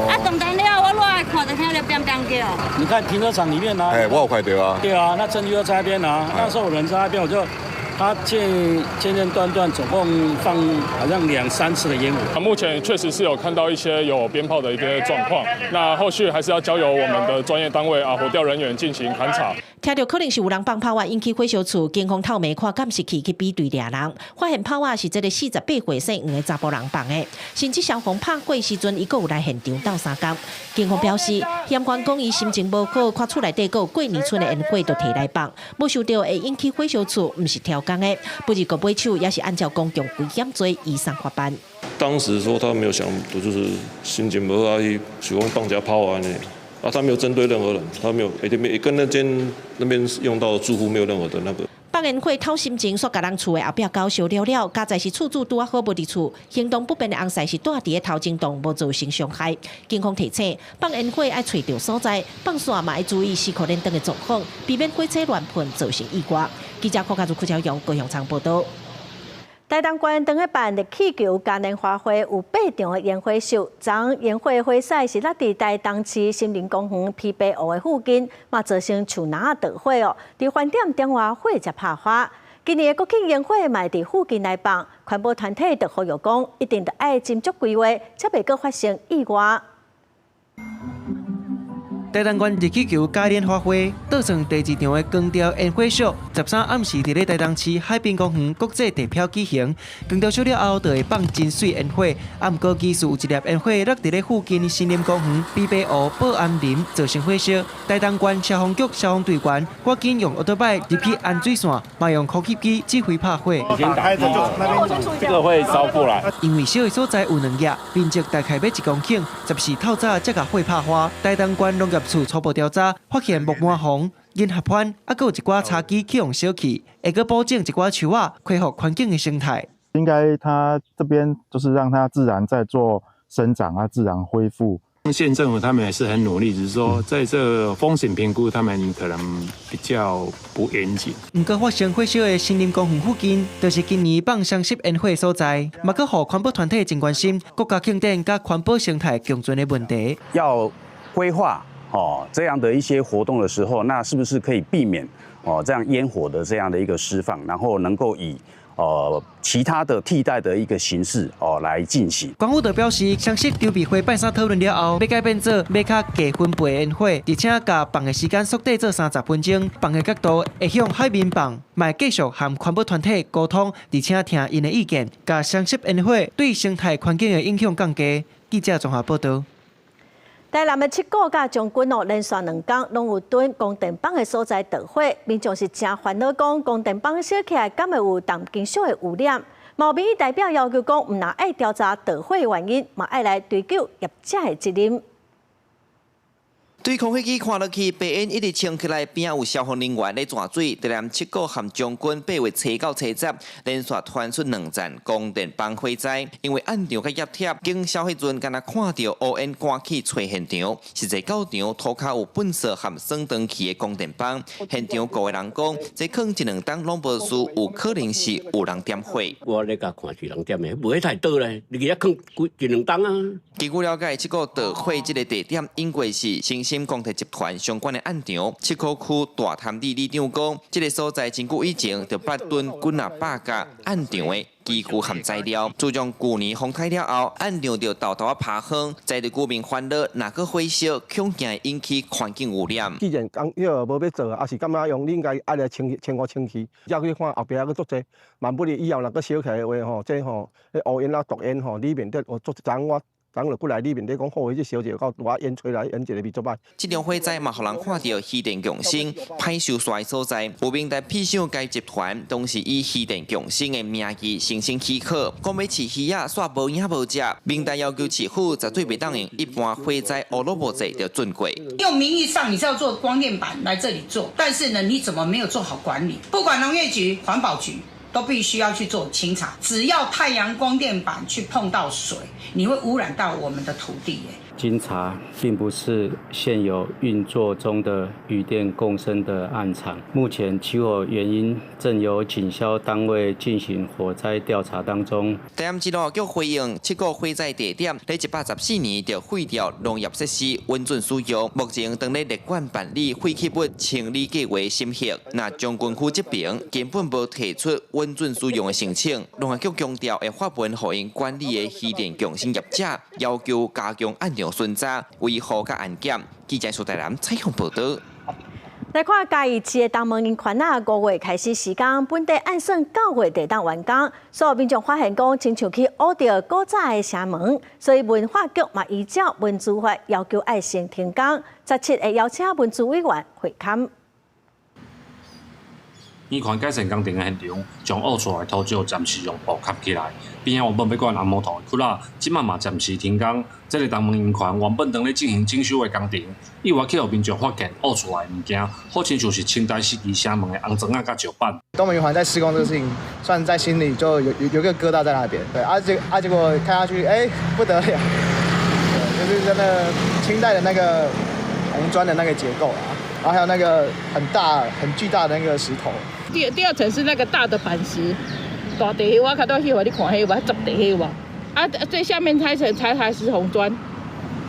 啊斷電了，我落來看就聽著鞭鞭叫。你看停車場裡面啊，哎，我有看著啊。對啊，那證據都在那邊啊。那時候有人在那邊，我就他間間間斷斷，總共放好像兩三次的煙火。啊，目前確實是有看到一些有鞭炮的一個狀況，那後續還是要交由我們的專業單位啊，火調人員進行勘查。聽著可能是有人放炮仔引起火燒厝，警方透暝看監視器去比對掠人，發現炮仔是這个48歲姓黃的查埔人放的，甚至消防拍火時陣，伊閣有來現場鬥相共。警方表示，嫌犯講伊心情無好，看厝內底閣有過年賰的煙火，就提來放，無想著會引起火燒厝，毋是刁工的。不過尾手也是按照公共危險罪移送法辦。當時說他沒有想，就是心情無好，伊想講放一下炮按呢。啊，他沒有針對任何人，他沒有，欸，跟那間那邊用到的住戶沒有任何的那個。放煙火偷心情，煞共人厝的後壁狗燒了了，佳哉是厝主拄仔好無佇厝，行動不便的翁婿是蹛佇咧頭前棟，無造成傷害。警方提醒，放煙火愛揣著所在，放線嘛愛注意四箍連燈的狀況，避免火車亂噴造成意外。記者柯家祖、柯朝陽高雄場報導。台東縣當咧辦熱氣球嘉年華會有八場的煙火秀，昨煙火火勢是落佇台東市森林公園琵琶湖的附近，嘛造成樹林著火哦。佇飯店頂外火才拍花。今年的國慶煙火嘛佇附近來放，環保團體就呼籲講，一定著愛斟酌規劃，才袂閣發生意外。台東縣熱氣球嘉年華會倒算第二場的光雕煙火秀，13暗時佇咧台東市海濱公園國際地標舉行。光雕秀了後，就會放真媠煙火。啊，毋過其實有一粒煙火落佇咧附近森林公園琵琶湖保安林，造成火燒。台東縣消防局消防隊員趕緊用歐多擺入去安水線，嘛用呼吸機指揮拍火。這個會燒過來。因為燒的所在有兩額，面積大概欲1公頃，14透早才共火拍花。台東縣農業處初步調查，發現木麻黃、銀合歡，啊，閣有一寡茶枝去予燒去，會閣保證一寡樹仔恢復環境的生態。應該它這邊就是讓它自然在做生長啊，自然恢復。縣政府他們也是很努力，只是說在這個風險評估，他們可能比較不嚴謹。毋過發生火燒的森林公園附近，就是今年放雙十煙火所在，嘛閣予環保團體真關心國家慶典佮環保生態共存的問題。要規劃哦這樣的一些活動的時候，那是不是可以避免哦這樣煙火的這樣的一個釋放，然後能夠以其他的替代的一個形式哦來進行。關府就表示，雙十籌備會拜三討論了後，欲改變做欲較低分貝煙火，而且共放的時間縮短做30分鐘，放的角度會向海面放，嘛會繼續和環保團體溝通，而且聽𪜶的意見，共雙十煙火對生態環境的影響降低。記者綜合報導。台南的七股佮將軍澳連續兩工攏有躉光電板的所在著火，民眾是誠煩惱，講光電板燒起來，敢會有重金屬的污染？嘛有民意代表要求講，毋但愛調查著火的原因，嘛愛來追究業者的責任。對空飛機看落去，白煙一直衝起來，邊仔有消防人員咧湠水。台南七股和將軍8月初9、初10，連續傳出兩站光電板火災，因為案場較挹貼，警消彼陣敢若看著烏煙趕去揣現場，實際到場塗跤有糞埽和耍斷去的光電板。現場五个人講，這可能一兩冬攏無事，有可能是有人點火。我咧共看是人點的，無彼太倒咧，你去遐囥幾一兩冬啊。根據了解，這個著火這个地點應該是新興光鐵集團相關的案場。七股區大潭里里長講，這个所在真久以前就捌躉幾若百架案場的機具和材料。自從舊年風颱了後，案場就沓沓仔趴荒，在地居民煩惱，若閣火燒，恐驚會引起環境污染。既然講彼个無欲做，抑是感覺用，你應該愛來清清污清氣，才去看後壁閣足濟。萬不利以後若閣燒起來的話吼，這吼，彼烏煙啊毒煙吼，裡面底有足昨我。昨就過來裡面咧講，好，這燒者到大煙吹來，煙一个味足歹。這場火災嘛，予人看著漁電共生歹收煞的所在。有民代披想該集團當時以漁電共生的名義申請許可，講欲飼魚仔，煞無影無跡。民代要求市府絕對袂當用一般火災烏魯木濟就準過。用名義上你是要做光電板來這裡做，但是呢，你怎麼沒有做好管理？不管農業局、環保局。都必須要去做清查。只要太陽光電板去碰到水，你會污染到我們的土地。經查並不是現有運作中的漁電共生的案場。目前起火原因正由警消單位進行火災調查當中。台南市農業局回應，七股火災地點佇114年就廢掉農業設施，允准使用。目前正咧列管辦理廢棄物清理計劃審核。若將軍區這邊根本無提出允准使用的申請，農業局強調會發文予𪜶管理的漁電共生業者，要求加強案場巡查、維護佮安檢。記者蘇台南採訪報導。來看嘉義市的東門圓環仔，5月開始施工，本底按算9月就會當完工，所有民眾發現講，親像去挖著古早的城門，所以文化局嘛依照文資法要求愛先停工，17會邀請文資委員會勘。圓環改善工程的現場，將挖出來土石暫時用布蓋起來。邊仔原本欲管紅毛土的窟仔，這擺嘛暫時停工。這个東門圓環原本當咧進行整修的工程，意外去予民眾發現挖出來的物件，好親像是清代時期城門的紅磚仔佮石板。東門圓環在施工這個事情，算在心裡就有個疙瘩在那邊。對，啊結果看下去，欸，不得了，對，就是真的清代的那個紅磚的那個結構啊，然後還有那個很大很巨大的那個石頭。第二層是那個大的板石，大地彼，我較早去予你看彼有無？十地彼有無？啊，最下面那層才是紅磚，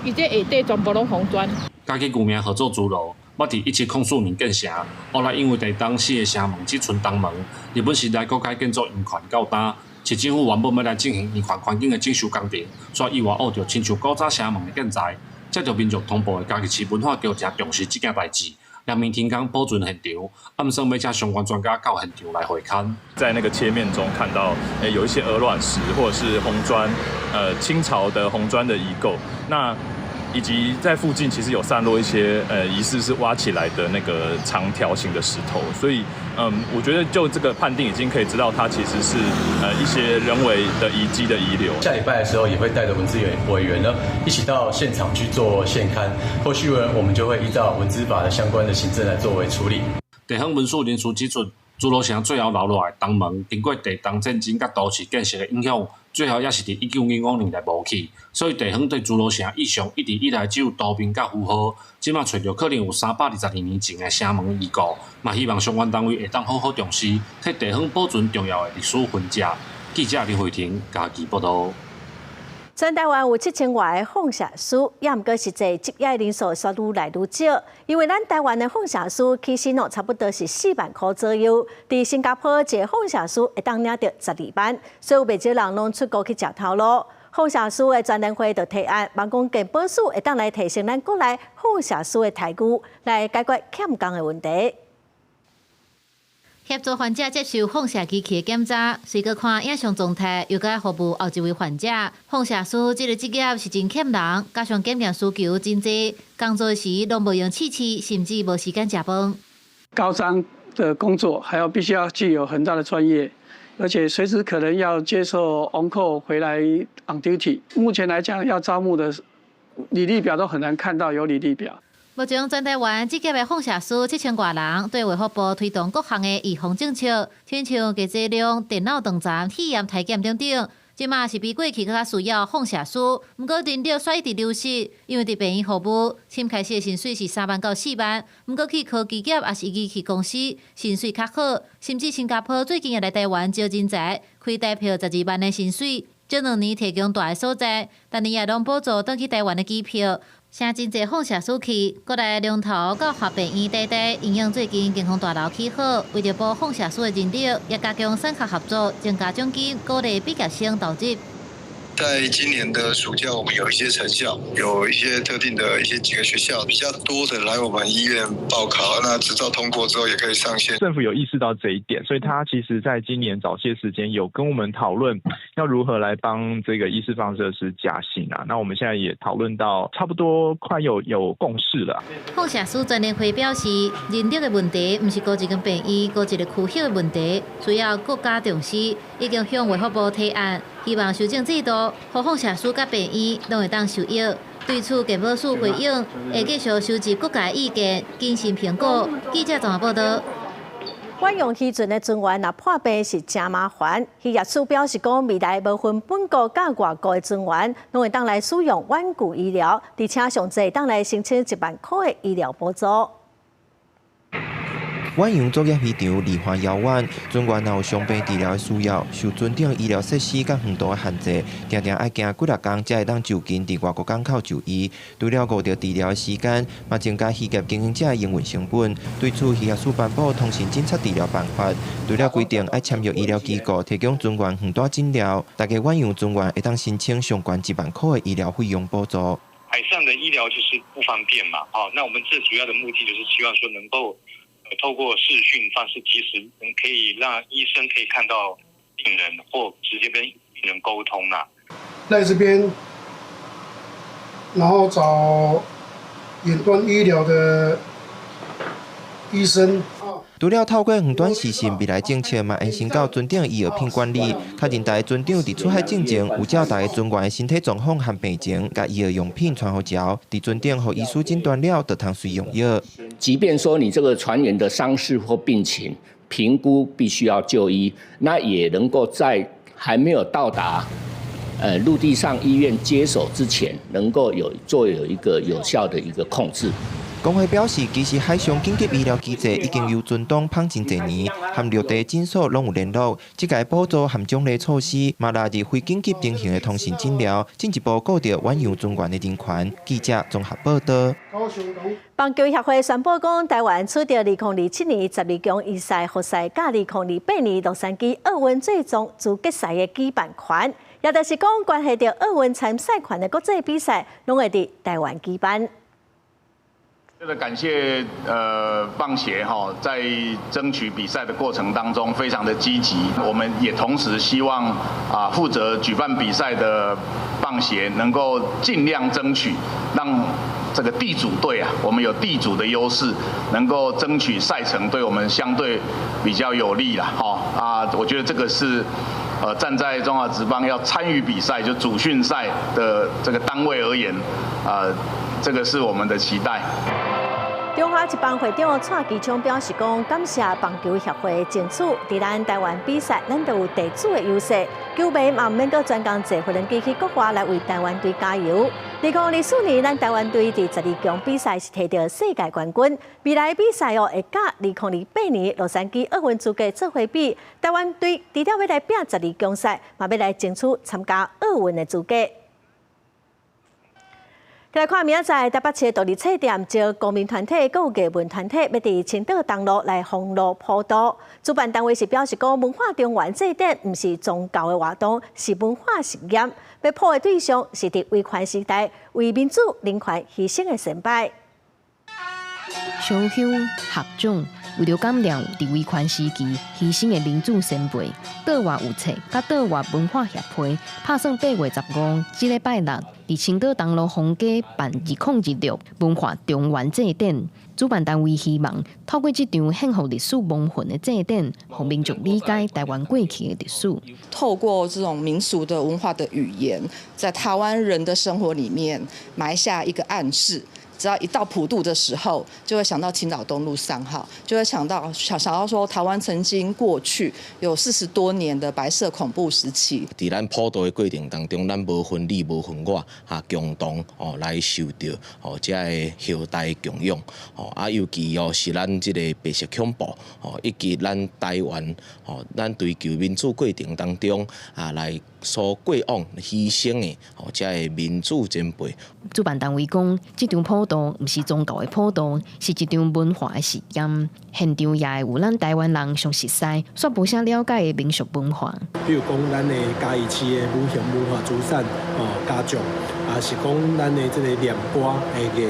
伊這下底全部攏紅磚。家己舊名號做竹樓，捌佇1704年建成，後來因為地東四个城門只賰東門，日本時代閣改建做圓環到今。市政府原本欲來進行圓環環境的整修工程，煞意外挖著親像古早城門的建材，接著民眾通報的嘉義市文化局誠重視這件代誌。嚴明停工保存現場，按算欲請相關專家到現場來會勘。在那個切面中看到，有一些鵝卵石或者是紅磚，清朝的紅磚的遺構。那以及在附近其實有散落一些，疑似是挖起來的那個長條形的石頭。所以，我覺得就這個判定已經可以知道，它其實是，一些人為的遺跡的遺留。下禮拜的時候也會帶著文資委員呢，一起到現場去做現勘。後續呢，我們就會依照文資法的相關的行政來作為處理。地方文史人士指出，诸罗城最後留落來東門，經過地動戰爭佮都市建設的影響，最後也是佇1995年來無去。所以地方對諸羅城意象一直以來只有圖面佮符號。這馬揣著可能有322年前的城門遺構，嘛希望相關單位會當好好重視，替地方保存重要的歷史痕跡。記者林慧婷嘉義報導。全台灣有7000外个放射師，也毋過實際執業人數煞愈來愈少。因為咱台灣的放射師起薪哦，差不多是4萬箍左右。佇新加坡，一个放射師會當領著12萬，所以有袂少人攏出國去食頭路。放射師的全聯會就提案，望講健保署會當來提升咱國內放射師的待遇，來解決欠工的問題。協助患者接受放射機器的檢查，隨閣看影像狀態，又閣服務後一位患者。放射師這个職業是真欠人，加上檢驗需求真濟，工作時攏無閒試試，甚至無時間食飯。高張的工作，還要必須要具有很大的專業，而且隨時可能要接受 on call 回來 on duty。目前來講，要招募的履歷表都很難看到有履歷表。目前全台灣職業的放射師7000外人，對衛福部推動各項的預防政策，親像低劑量電腦斷層、肺炎篩檢等等，這馬是比過去閣較需要放射師。毋過人力煞一直流失，因為佇病院服務，先開始的薪水是3萬到4萬，毋過去科技業抑是儀器公司，薪水較好，甚至新加坡最近也來台灣招人才，開台票12萬的薪水，這2年提供蹛的所在，逐年也攏補助轉去台灣的機票。誠真濟放射師去，國內龍頭教學病院台大因應最近健康大樓起好，為著補放射師的人力，也加強產學合作，增加獎金，鼓勵畢業生投入。在今年的暑假，我們有一些成效，有一些特定的一些幾個學校比較多的來我們醫院報考，那執照通過之後也可以上線。政府有意識到這一點，所以他其實在今年早些時間有跟我們討論要如何來幫這個醫事放射師加薪啊。那我們現在也討論到差不多快有共識了。放射師全聯會表示，人力的問題毋是孤一間病院、孤一个區域的問題，需要國家重視，已經向衛福部提案，希望修正制度，予放射師佮病院攏會當受益。對此，健保署回應，會繼續收集各界意見，謹慎評估。記者綜合報導。遠洋漁船的船員若破病是誠麻煩。漁業署表示講，未來無分本國佮外國的船員，攏會當來使用遠距醫療，而且上濟會當來申請1萬箍的醫療補助。遠洋作業漁場離岸遙遠，船員若有傷病治療的需要，受船頂醫療設施佮航道的限制，定定愛行幾若工才會當就近佇外國港口就醫。除了誤著治療的時間，嘛增加漁業經營者的營運成本。對此，漁業署頒布通訊診察治療辦法，除了規定愛簽約醫療機構提供船員遠端診療，大家遠洋船員會當申請上懸1萬箍的醫療費用補助。海上的醫療就是不方便嘛，好，那我們最主要的目的就是希望說能夠透過視訊方式，及時可以讓醫生可以看到病人，或直接跟病人溝通啦。在這邊，然後找遠端醫療的醫生。除了透過遠端視訊，未來政策嘛延伸到船頂醫藥品管理，確認逐个船長佇出海進前，有照逐个船員的身體狀況和病情，共醫藥用品傳予朝，佇船頂予醫師診斷了，就通隨用藥。即便說你這個船員的傷勢或病情評估必須要就醫，那也能夠在還沒有到達陸地上醫院接手之前，能夠有做有一個有效的一個控制。工會表示，其實海上緊急醫療機制已經由船東捧真濟年，和陸地診所攏有聯絡。這个補助和獎勵措施，嘛納入非緊急情形的通訊診療，進一步顧著遠洋船員的人權。記者綜合報導。棒球協會宣布講，台灣取得2027年12強伊賽複賽，佮2028年洛杉磯奧運最終資格賽的舉辦權，也就是講，關係著奧運參賽權的國際比賽，攏會佇台灣舉辦。這個感謝棒協哈，在爭取比賽的過程當中非常的積極，我們也同時希望啊負責舉辦比賽的棒協能夠盡量爭取，讓這個地主隊啊，我們有地主的優勢，能夠爭取賽程對我們相對比較有利啦，哈啊，我覺得這個是站在中華職棒要參與比賽就主訓賽的這個單位而言，啊，這個是我們的期待。中華職棒會長蔡其昌表示講，感謝棒球協會爭取，佇咱台灣比賽，咱都有地主的優勢。球迷嘛毋免閣專工坐無人機去國外來為台灣隊加油。2024年，咱台灣隊佇12強比賽是提著世界冠軍。未來比賽哦，會佮2028年洛杉磯奧運資格做伙比。台灣隊除了欲來拚十二強賽，嘛欲來爭取參加奧運的資格。來看明仔載台北市獨立冊店，招公民團體、閣有藝文團體，欲佇青島東路來封路普渡。主辦單位是表示講，文化中元祭典毋是宗教的活動，是文化實驗。欲普的對象是佇威權時代為民主人權犧牲的先輩。燒香合掌，為著感念佇威權時期犧牲的民主先輩，島外有冊佮島外文化協會拍算8月15，這禮拜六佇青島東路封街辦2026文化中元祭典。主辦單位希望透過這場獻予歷史亡魂的祭典，予民眾理解台灣過去的歷史。透過這種民俗的文化的語言，在台灣人的生活裡面埋下一個暗示。只要一到普渡的時候，就會想到青島東路3號，就會想到想想到說台灣曾經過去有40多年的白色恐怖時期。佇咱普渡的過程當中，咱無分你無分我，哈，共同哦來受著哦這个後代供養哦啊，尤其哦是咱這個白色恐怖哦，以及咱台灣哦，咱追求民主過程當中啊來所過往犧牲的哦這个民主前輩。主辦單位講，這場普渡毋是宗教的普渡，是一場文化的實驗。現場也會有咱台灣人上熟悉、煞無啥了解的民俗文化。比如講，咱的嘉義市的無形文化資產哦，家族，抑是講咱的這個念歌的藝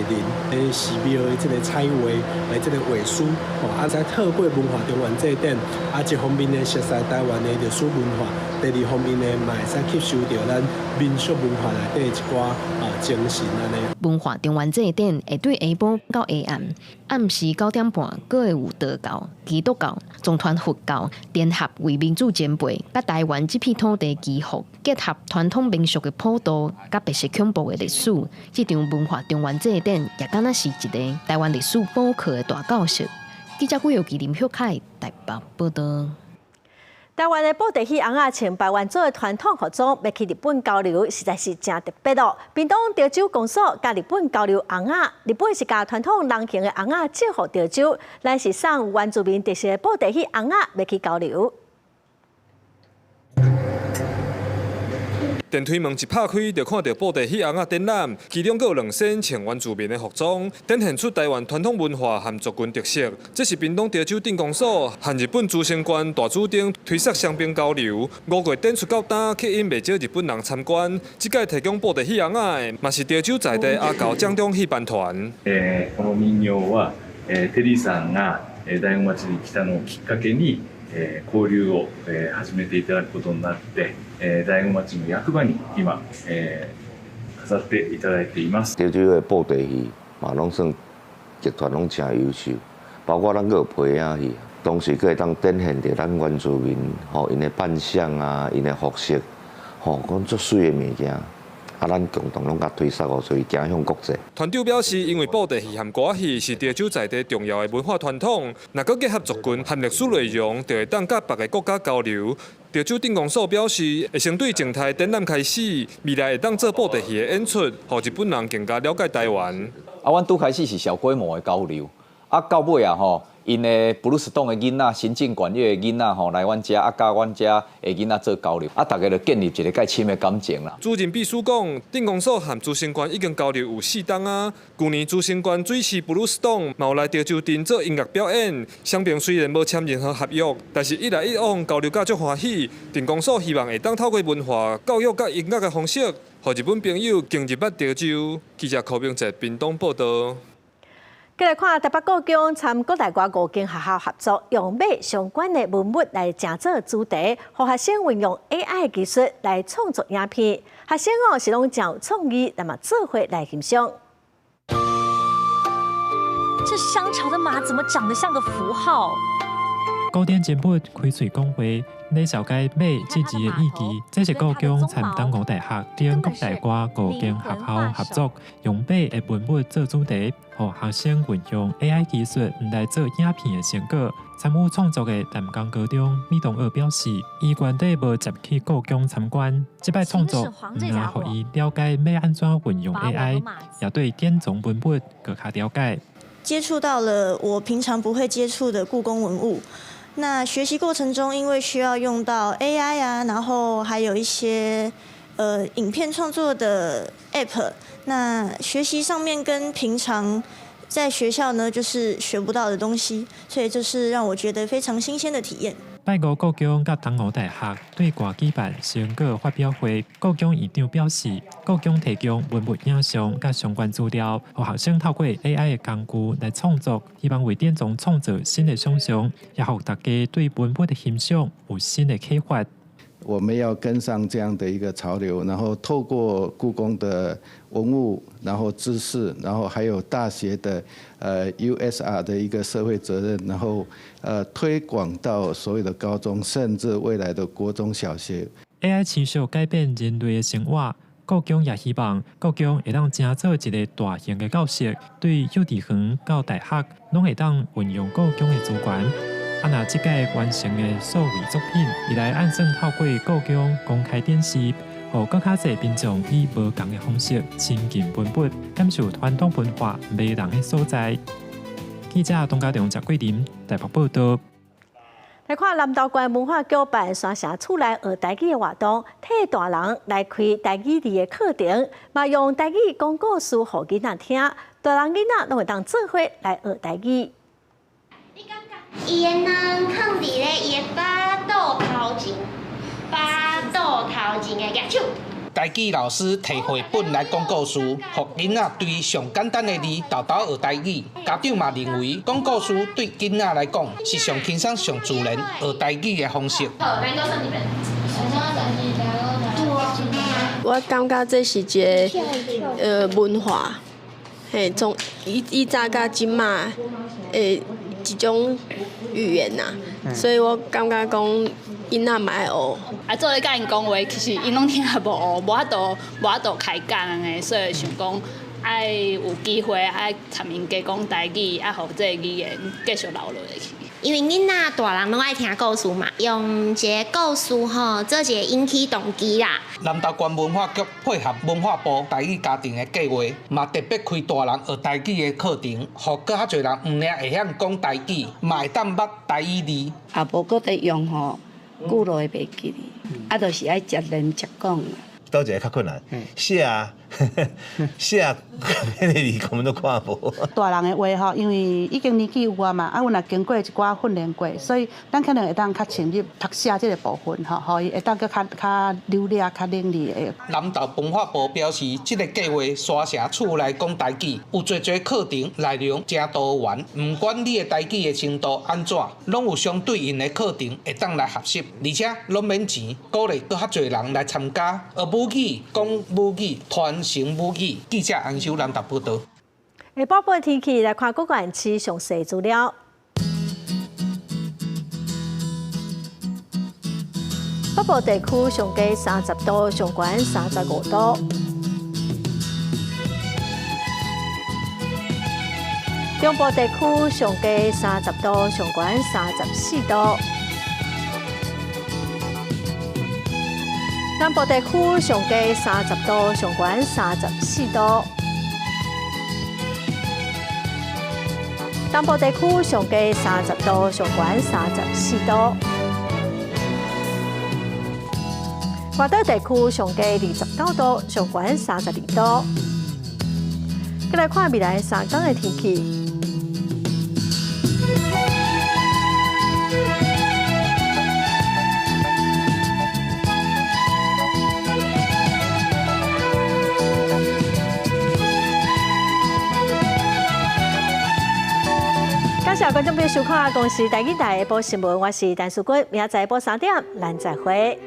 人，寺廟的這個彩畫的這個畫師，哦，啊，再透過文化中元祭典，啊，一方面呢熟悉台灣的歷史文化，第二方面呢嘛會使吸收著咱民俗文化內底一寡啊精神按呢。文化中元祭典會對下晡到下暗，暗時9點半，閣會有道教、基督教、藏傳佛教聯合為民主前輩，佮台灣這片土地祈福，結合傳統民俗的普渡，佮白色恐怖的歷史，這場文化中元祭典也敢若是一個台灣歷史補課的大教室。記者古有記林旭凱台北報導。台灣的布袋戲尪仔穿排灣族的傳統服裝，欲去日本交流，實在是誠特別哦。屏東潮州公所佮日本交流尪仔，日本是共傳統人形的尪仔借予潮州，咱是送原住民特色的布袋戲尪仔，欲去交流。電梯門一拍開，就看著布袋戲尪仔展覽，其中閣有兩身穿原住民的服裝，展現出台灣傳統文化和族群特色。這是屏東潮州鎮公所和日本沖繩縣大主町推捒雙邊交流，5月展出到今，吸引袂少日本人參觀。這擺提供布袋戲尪仔的，嘛是潮州在地阿猴掌中戲班團。この人形はテリーさんが大子町に来たのをきっかけに交流を始めていただくことになって。大子町の役場に今飾っていただいています。潮州的布袋戲嘛，攏算劇團攏誠優秀，包括咱閣有皮影戲，當時閣會當展現著咱原住民吼𪜶的扮相啊，𪜶的服飾，吼，講足媠的物件。啊，咱共同攏共推捒哦，所以走向國際。團長表示，因為布袋戲和歌仔戲是潮州在地重要的文化傳統，若閣結合族群和歷史內容，就會當佮別个國家交流。潮州鎮公所表示，會先對靜態展覽開始，未來會當做布袋戲的演出，予日本人更加了解台灣。啊，阮拄開始是小規模的交流，啊，到尾啊吼，𪜶的布魯斯東的囡仔、新進管樂的囡仔吼來阮遮，啊，佮阮遮的囡仔做交流，啊，大家就建立一個較深的感情啦。主任秘書講，鎮公所和沖繩縣已經交流有4冬啊。舊年沖繩縣水市布魯斯東嘛有來潮州鎮做音樂表演，雙邊雖然無簽任何合約，但是一來一往交流甲足歡喜。鎮公所希望會當透過文化、教育佮音樂的方式，予日本朋友更入捌潮州。記者柯明哲屏東報導。繼來看台北故宮參國內外五間學校合作，用馬相關的文物來成做主題，予學生運用 AI 技術來創作影片。學生哦是攏誠有創意，那麼做伙來欣賞。這商朝的馬怎麼長得像個符號？古典人物開喙講話，咧紹介馬這字的意義。這是故宮參東吳大學等國內外五間學校合作，用馬的文物做主題，予學生運用 AI 技術來做影片的成果。參與創作的淡江高中米東學表示，伊原底無捷去故宮參觀，這擺創作毋但予伊了解欲按怎運用 AI，也對典藏文物閣較了解。接觸到了我平常不會接觸的故宮文物。那學習過程中，因為需要用到 AI 啊，然後還有一些影片創作的 App，那學習上面跟平常在學校呢，就是學不到的東西，所以這是讓我覺得非常新鮮的體驗。拜五，故宮佮東吳大學對外舉辦成果發表會，故宮院長表示，故宮提供文物影像佮相關資料，予學生透過 AI 的工具來創作，希望為典藏創造新的想像，也予大家對文物的欣賞有新的啟發。我們要跟上這樣的一個潮流，然後透過故宮的文物，然後知識，然後還有大學的USR 的一個社會責任，然後推廣到所有的高中，甚至未來的國中小學。 AI 持續改變人類的生活，故宮也希望故宮會當成做一個大型的教室，對幼稚園到大學，攏會當運用故宮的資源。啊！若這屆完成的數位作品，未來按算透過故宮公開展示，予閣較濟民眾以無仝的方式親近文物，感受傳統文化迷人的所在。記者董家良、謝桂林台北報道。來看南投縣文化局辦山城厝內學台語的活動，替大人來開台語字的課程，嘛用台語講故事予囡仔聽，大人囡仔攏會當做伙來學台語。伊的卵囥佇咧伊的腹肚頭前，腹肚頭前的舉手。台語老師提繪本來講故事，予囡仔對上簡單的字沓沓學台語。家長嘛認為講故事對囡仔來講是上輕鬆、上自然學台語的方式。好，來，多你們。我感覺這是一個文化，嘿，從以早到這馬的一種語言呐，所以我感覺講囡仔嘛愛學。啊，做咧佮𪜶講話，其實𪜶攏聽無，無法度開講的，所以想講愛有機會愛參𪜶加講台語，啊，予這个語言繼續留落去。因為囡仔大人攏愛聽故事嘛，用一個故事吼做一個引起動機啦。南投縣文化局配合文化部台語家庭的計劃，嘛特別開大人學台語的課程，予閣較濟人毋爾會曉講台語，嘛會當捌台語字。啊，無閣咧用吼，久落會袂記哩，啊，就是愛食練食講。佗一个較困難？寫啊，寫，彼个字根本都看無。大人的話吼，因為已經年紀有啊嘛，啊，阮也經過一寡訓練過，所以咱可能會當較深入讀寫這個部分吼，予伊會當閣較較流利、較伶俐的。南投文化部表示，這个計劃山城厝內講台語，有濟濟課程內容誠多元，毋管你的台語的程度按怎，攏有相對應的課程會當來學習，而且攏免錢，鼓勵閣較濟人來參加學母語、講母語、傳承母語。記者安秀南投報道。下晡晡天氣來看各縣市詳細資料。北部地區上低30度，上懸35度。中部地區上低30度，上懸34度。南部地區上低30度，上懸34度。東部地區上低30度，上懸34度。外島地區上低29度，上懸32度。再來看未來三天的天氣。感謝觀眾朋友收看《公視台語台》下晡新聞，我是陳淑君，明仔載下晡3點，咱再會。